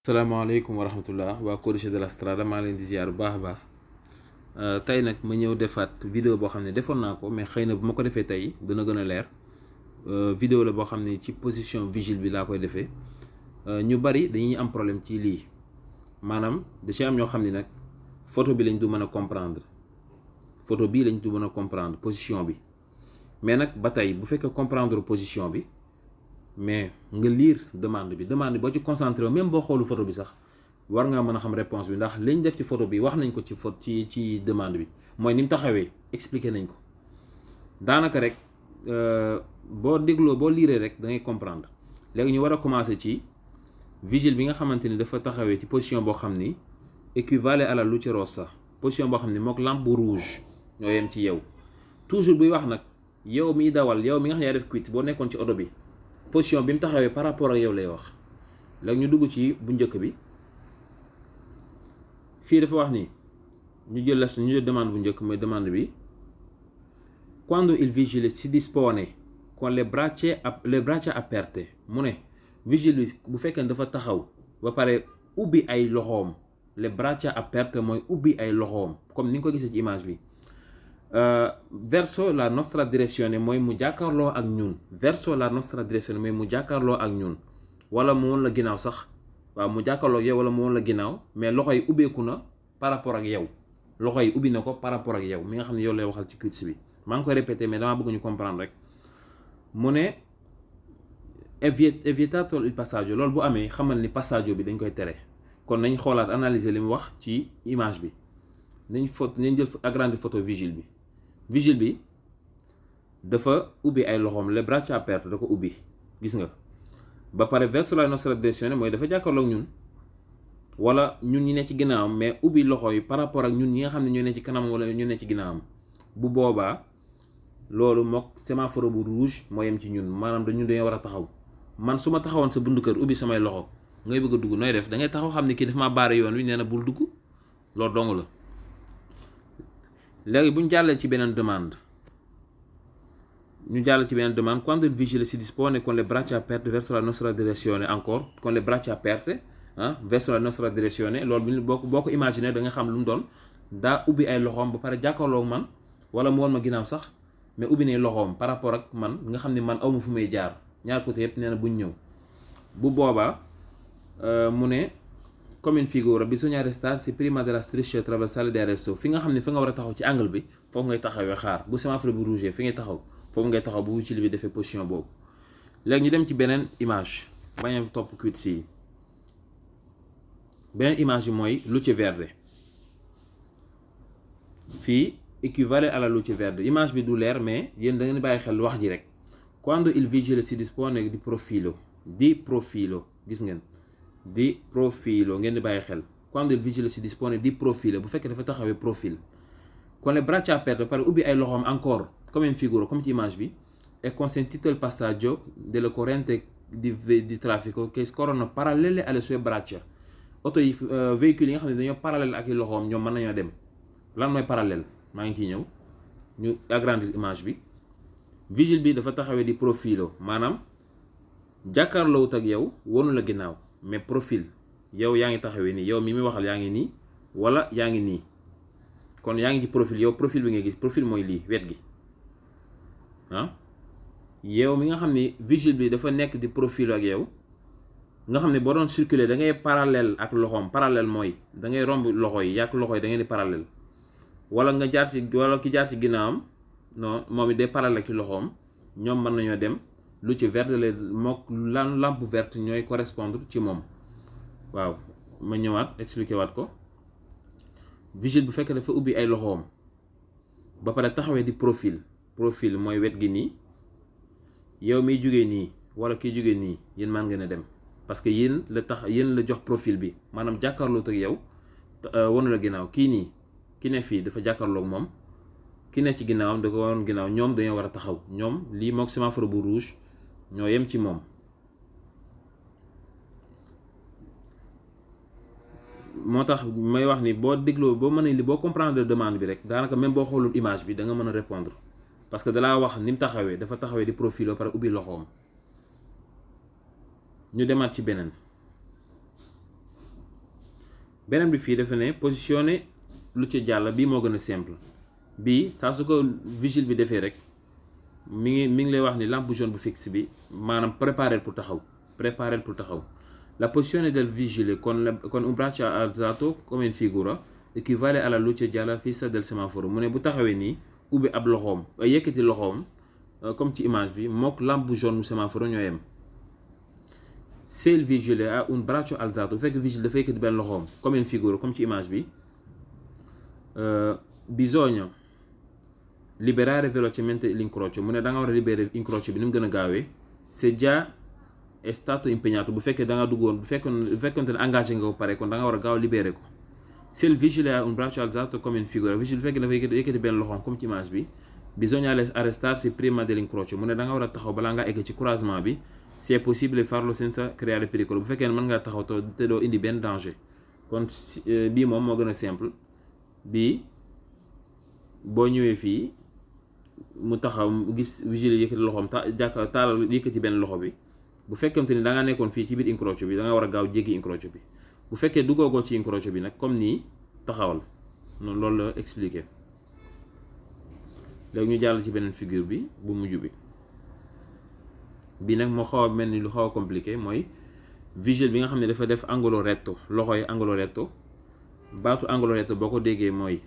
salaamaaleykum wa rahmatullah waa Codice de la Strada maa leen di ziar bu baax a baax tey nag ma ñëw defaat vidéo boo xam ne defoon naa ko mais xëy na bu ma ko defee tey dina gën a leer vidéo la boo xam ne ci position vigile bi laa koy defee ñu bari dañuy am problème ci lii maanaam da ci am ñoo xam ne nag photo bi lañ du mën a comprendre photo bii lañ du mën a comprendre position bi mais nag ba tey bu fekkee comprendre position bi mais nga lire demande bi boo ci concentré même boo xoolu photo bi sax war ngaa mën a xam réponse bi ndax liñ def ci photo bi wax nañ ko ci demande bi mooy ni mu taxawee expliqué nañ ko daanaka rek boo dégloo boo liiree rek da ngay comprendre. léegi ñu war a commencer ci vigile bi nga xamante ni dafa taxawee ci position boo xam ni équivalent à la luce rossa, position boo xam ni mook lampe bu rouge ñoo yem ci yow. toujours buy wax nag yow miy dawal yow mi nga xam ne yaa def quit boo nekkoon ci oto bi position bi mu taxawee par rapport ak yow lay wax. léegi ñu dugg ci bu njëkk bi fii dafa wax ni ñu jël demande bu njëkk mooy demande bi quando il vigile si dispone con le braccia aperte mu ne vigile bi bu fekkee ne dafa taxaw ba pare ubbi ay loxoom le braccia aperte mooy ubbi ay loxoom comme ni nga ko gisee ci image bi verso la nostra direzione mooy mu jàkkaarloo ak ñun verso la nostra direzione mooy mu jàkkaarloo ak ñun wala mu woon la ginnaaw sax waaw mu jàkkaarloo ak yow wala mu woon la ginnaaw mais loxo yi ubbeeku na par rapport ak yow loxo yi ubbi na ko par rapport ak yow mi nga xam ne yow lay waxal ci quiz bi maa ngi koy répété mais damaa bëgg ñu comprendre rek mu ne evitato il passaggio loolu bu amee xamal ni passaggio bi dañ koy tere kon nañ xoolaat analyser li mu wax ci image bi nañ jël agrandir photo vigile bi dafa ubbi ay loxoom le braccia aperte da ko ubbi gis nga ba pare verso la nostra direzione mooy dafa jàkkaarloo ak ñun wala ñun ñi ne ci ginnaawam mais ubbi loxo yi par rapport ak ñun ñi nga xam ne ñoo ne ci kanam wala ñu ne ci ginnaawam bu boobaa loolu mook sémaphore bu rouge moo yem ci ñun maanaam dañoo war a taxaw man su ma taxawoon sa bundu kër ubbi samay loxo ngay bëgg a dugg nooy def da ngay taxaw xam ne kii dafa maa baare yoon wi nee na bul dugg loolu dong la. léegi bu ñu jàllee ci beneen demande quando il vigile si dispone con le braccia aperte verso la nostra direzione encore con le braccia aperte verso la nostra direzione loolu boo ko imaginer da nga xam lu mu doon daa ubbi ay loxoom ba pare jàkkaarloo man wala mu woon ma ginnaaw sax mais ubbi ne loxoom par rapport ak man nga xam ne man awma fu may jaar ñaar côté yëpp nee na buñ ñëw bu boobaa mu ne comme in figura bisogna restarsi prima della striscia traversale di arresto fi nga xam ne fi nga war a taxaw ci angle bi foofu ngay taxawee xaar bu sémaphore bi rouge fi ngay taxaw foofu ngay taxaw bu vigile bi defee position boobu. léegi ñu dem ci beneen image bañ a topp quiz yi beneen image bi mooy luce verde fii équivalent à la luce verde image bi du leer mais yéen da ngeen bàyyi xel wax ji rek quando il vigile si dispone di profilo gis ngeen di profilo ngeen di bàyyi xel quando il vigile si dispone di profilo bu fekkee dafa taxawee profil con le braccia aperte pare ubbi ay loxoom encore come in figura comme ci image bi è consentito il passaggio delle correnti di traffico che scorrono parallele alle sue braccia oto yi véhicules yi nga xam ne dañoo parallèle ak i loxoom ñoom mën nañoo dem lan mooy parallèle maa ngi ciy ñëw ñu agrandir image bi vigile bi dafa taxawee di profilo maanaam jàkkaarloowut ak yow wonu la ginnaaw mais profil yow yaa ngi taxawee nii yow mi muy waxal yaa ngi nii wala yaa ngi nii kon yaa ngi ci profil yow profil bi nga gis profil mooy lii wet gi yow mi nga xam ni vigile bi dafa nekk di profil ak yow nga xam ne boo doon circuler da ngay parallèle ak loxoom parallèle mooy da ngay romb loxo yi yàq loxo yi da ngeen di parallèle wala nga jaar ci wala ki jaar ci ginnaawam non moom it day parallèle ci loxoom ñoom mën nañoo dem luce verte la mook lampe verte ñooy correspondre ci moom. waaw ma ñëwaat expliqué waat ko vigile bu fekkee dafa ubbi ay loxoom ba pare taxawee di profil mooy wet gi nii yow miy jógee nii wala kiy jógee nii yéen man ngeen a dem parce que yéen la jox profil bi maanaam jàkkaarloo ak yow wonu la ginnaaw kii nii ki ne fii dafa jàkkaarloo ak moom ki ne ci ginnaawam da ko woon ginnaaw ñoom dañoo war a taxaw ñoom lii mook sémaphore bu rouge ñoo yem ci moom. moo tax may wax ni boo dégloo boo mën a li boo comprendre demande bi rek daanaka même boo xoolul image bi da nga mën a répondre parce que dalaa wax ni mu taxawee dafa taxawee di profil ba pare ubbi loxoom. ñu demaat ci beneen beneen bi fii dafa ne positionner luce gialla bii moo gën a simple bii saa su ko vigile bi defee rek mi ngi lay wax ni lampe jaune bu fixe bi maanaam préparer pour taxaw la posizione del vigile con un braccio alzato come in figura equivale alla luce gialla fissa del semaforo mu ne bu taxawee nii ubbi ab loxoom yëkkati loxoom comme ci image bi mook lampe jaune mu semaforo ñoo yem. Se il vigile ha un braccio alzato bu fekk vigile dafa yëkkati benn loxoom comme in figura comme ci image bi bisogna liberare velocemente l'incrocio mu ne da nga war a libérer incrocio bi ni mu gën a gaawee se già è stato impegnato bu fekkee da nga duggoon bu fekkonte ne engagé nga ko pare kon da nga war a gaaw libérer ko. Se il vigile ha un braccio alzato come in figura vigile bu fekkee dafa yëkkati benn loxoom comme ci image bi bisogna arrestarsi prima dell'incrocio mu ne da nga war a taxaw balaa ngaa egg ci croisement bi se è possibile farlo senza creare pericolo bu fekkee ne mën ngaa taxaw te doo indi benn danger kon bii moom moo gën a simple bii boo ñëwee fii mu taxaw gis vigile yëkkati loxoom taalal yëkkati benn loxo bi bu fekkente ni da nga nekkoon fii ci biir incrocio bi da nga war a gaaw jéggi incrocio bi bu fekkee duggoogoo ci incrocio bi nag comme nii taxawal noonu loolu la expliqué. léegi ñu jàll ci beneen figure bi bu mujj bi bii nag moo xaw a mel ni lu xaw a compliqué mooy vigile bi nga xam ne dafa def angolo retto loxoy angolo retto baatu angolo retto boo ko déggee mooy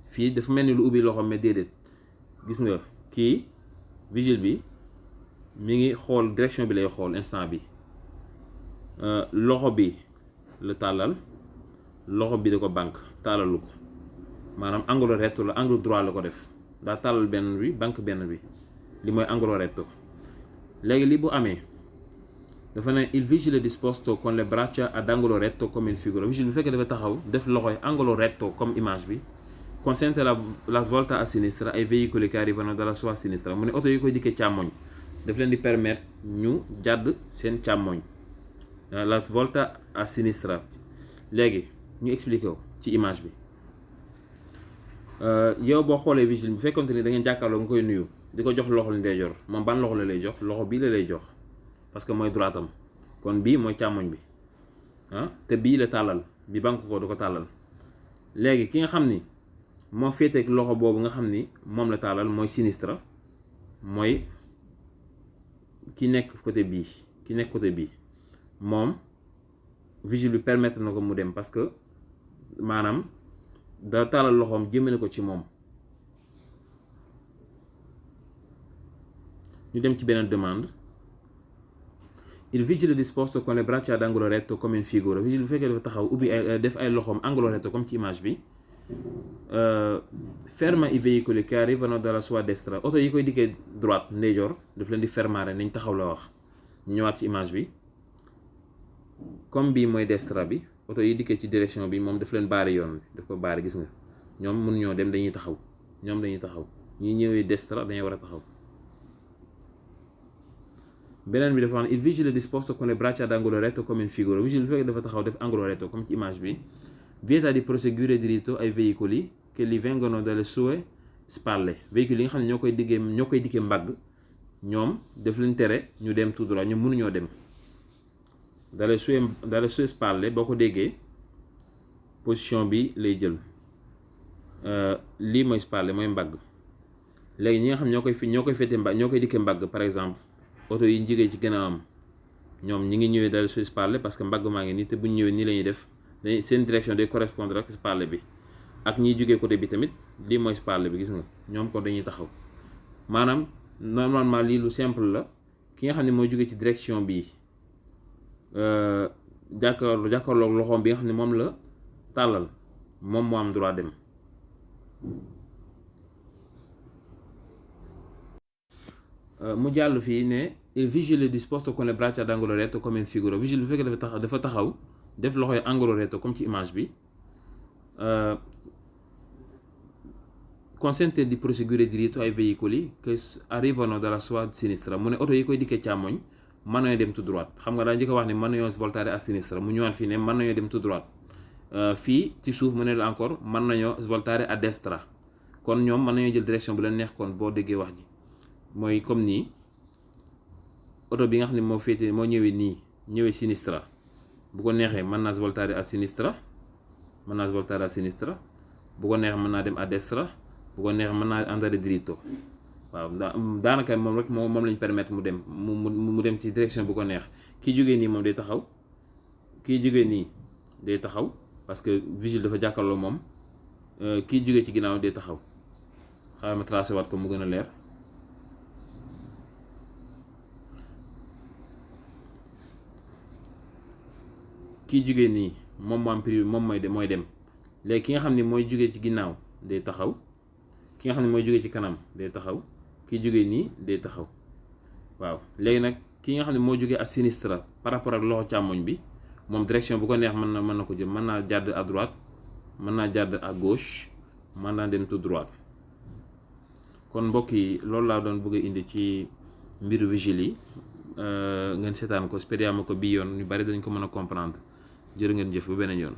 fii dafa mel ni lu ubbi loxo mais déedéet gis nga kii vigile bi mi ngi xool direction bi lay xool instant bi loxo bi la tàllal loxo bi da ko banque tàllalu ko maanaam angolo retto la angle droit la ko def daa tàllal benn bi banque benn bi li mooy angolo retto. léegi li bu amee dafa ne il vigile disposto con le braccia ad angolo retto come in figura vigile bu fekkee dafa taxaw def loxoy angolo retto comme image bi consente la svolta a sinistra ai veicoli che arrivano dalla sua sinistra mu ne oto yi koy dikkee càmmoñ daf leen di permettre ñu jàdd seen càmmoñ la svolta a sinistra. léegi ñu expliqué ko ci image bi yow boo xoolee vigile bu fekkonte ni da ngeen jàkkaarloo nga koy nuyu di ko jox loxo ndeyjoor moom ban loxo la lay jox loxo bii la lay jox parce que mooy droitam kon bii mooy càmmoñ bi te bii la tàllal bi banque ko du ko tàllal. léegi ki nga xam ni moo féeteeg loxo boobu nga xam ni moom la tàllal mooy sinistra mooy ki nekk côté bii moom vigile bi permettre na ko mu dem parce que maanaam da tàllal loxoom jëmale ko ci moom. ñu dem ci beneen demande il vigile disposto con le braccia ad angolo retto come in figura vigile bu fekkee dafa taxaw ubbi def ay loxoom angolo retto comme ci image bi ferma i veicoli che arrivano dalla sua destra oto yi koy dikkee droite ndeyjoor daf leen di fermare nañ taxaw la wax. ñëwaat ci image bi comme bii mooy destra bi oto yi dikkee ci direction bi moom daf leen baare yoon bi daf ko baare gis nga ñoom mënuñoo dem dañuy taxaw ñi ñëwee destra dañuy war a taxaw. beneen bi dafa wax il vigile disposto con le braccia ad angolo retto come in figura vigile bu fekkee dafa taxaw def angolo retto comme ci image bi vieta di proseguire diritto ai veicoli che gli vengono dalle sue spalle véhicule yi nga xam ne ñoo koy dikkee mbagg ñoom daf leen tere ñu dem tout droit ñoom mënuñoo dem dalle sue spalle boo ko déggee position bi lay jël lii mooy spalle mooy mbagg. léegi ñi nga xam ñoo koy féete mbagg ñoo koy dikkee mbagg par exemple oto yi njigee ci gën a am ñoom ñi ngi ñëwee dalle sue spalle parce que mbagg maa ngi nii te bu ñu ñëwee nii la ñuy def seen direction day correspondre ak spalle bi ak ñiy jógee côté bi tamit lii mooy spalle bi gis nga ñoom ko dañuy taxaw. maanaam normalement lii lu simple la ki nga xam ne mooy jógee ci direction bii jàkkaarloog loxoom bi nga xam ne moom la tàllal moom moo am droit dem. mu jàll fii ne il vigile disposto con le braccia ad angolo retto come in figura vigile bu fekkee dafa taxaw def loxoy angolo retto comme ci image bi consente di proseguire diritto ai veicoli che arrivano dalla sua sinistra mu ne oto yi koy dikkee càmmoñ mën nañoo dem tout droit xam nga daa njëkk a wax ne mën nañoo svoltare a sinistra mu ñëwaat fii ne mën nañoo dem tout droit fii ci suuf mu ne la encore mën nañoo svoltare a destra kon ñoom mën nañoo jël direction bu leen neex kon boo déggee wax ji mooy comme nii oto bi nga xam ne moo féete moo ñëwee nii ñëwee sinistra bu ko neexee mën naa svoltare a sinistra mën naa svoltare a sinistra, bu ko neex mën naa dem a destra, bu ko neex mën naa andare dritto. waaw daanaka moom rek moom lañ permettre mu dem mu dem ci direction bu ko neex. kii jógee nii moom day taxaw, kii jógee nii day taxaw parce que vigile dafa jàkkaarloo moom, kii jógee ci ginnaaw day taxaw. xaaral ma tracé waat ko mu gën a leer. kii jógee nii moom mu am prix moom mooy dem léegi ki nga xam ne mooy jógee ci ginnaaw day taxaw, ki nga xam ne mooy jógee ci kanam day taxaw, kii jógee nii day taxaw. waaw léegi nag ki nga xam ne moo jógee à sinistra par rapport ak loxo càmmoñ bi moom direction bu ko neex mën na ko jël, mën naa jàdd à droite, mën naa jàdd à gauche, mën naa dem tout droit. kon mbokk yi loolu laa doon bëgg a indi ci mbiru vigile yi, ngeen seetaan ko spécialement ko bii yoon ñu bari dañ ko mën a comprendre. jërë ngeen jëf ba beneen yoon.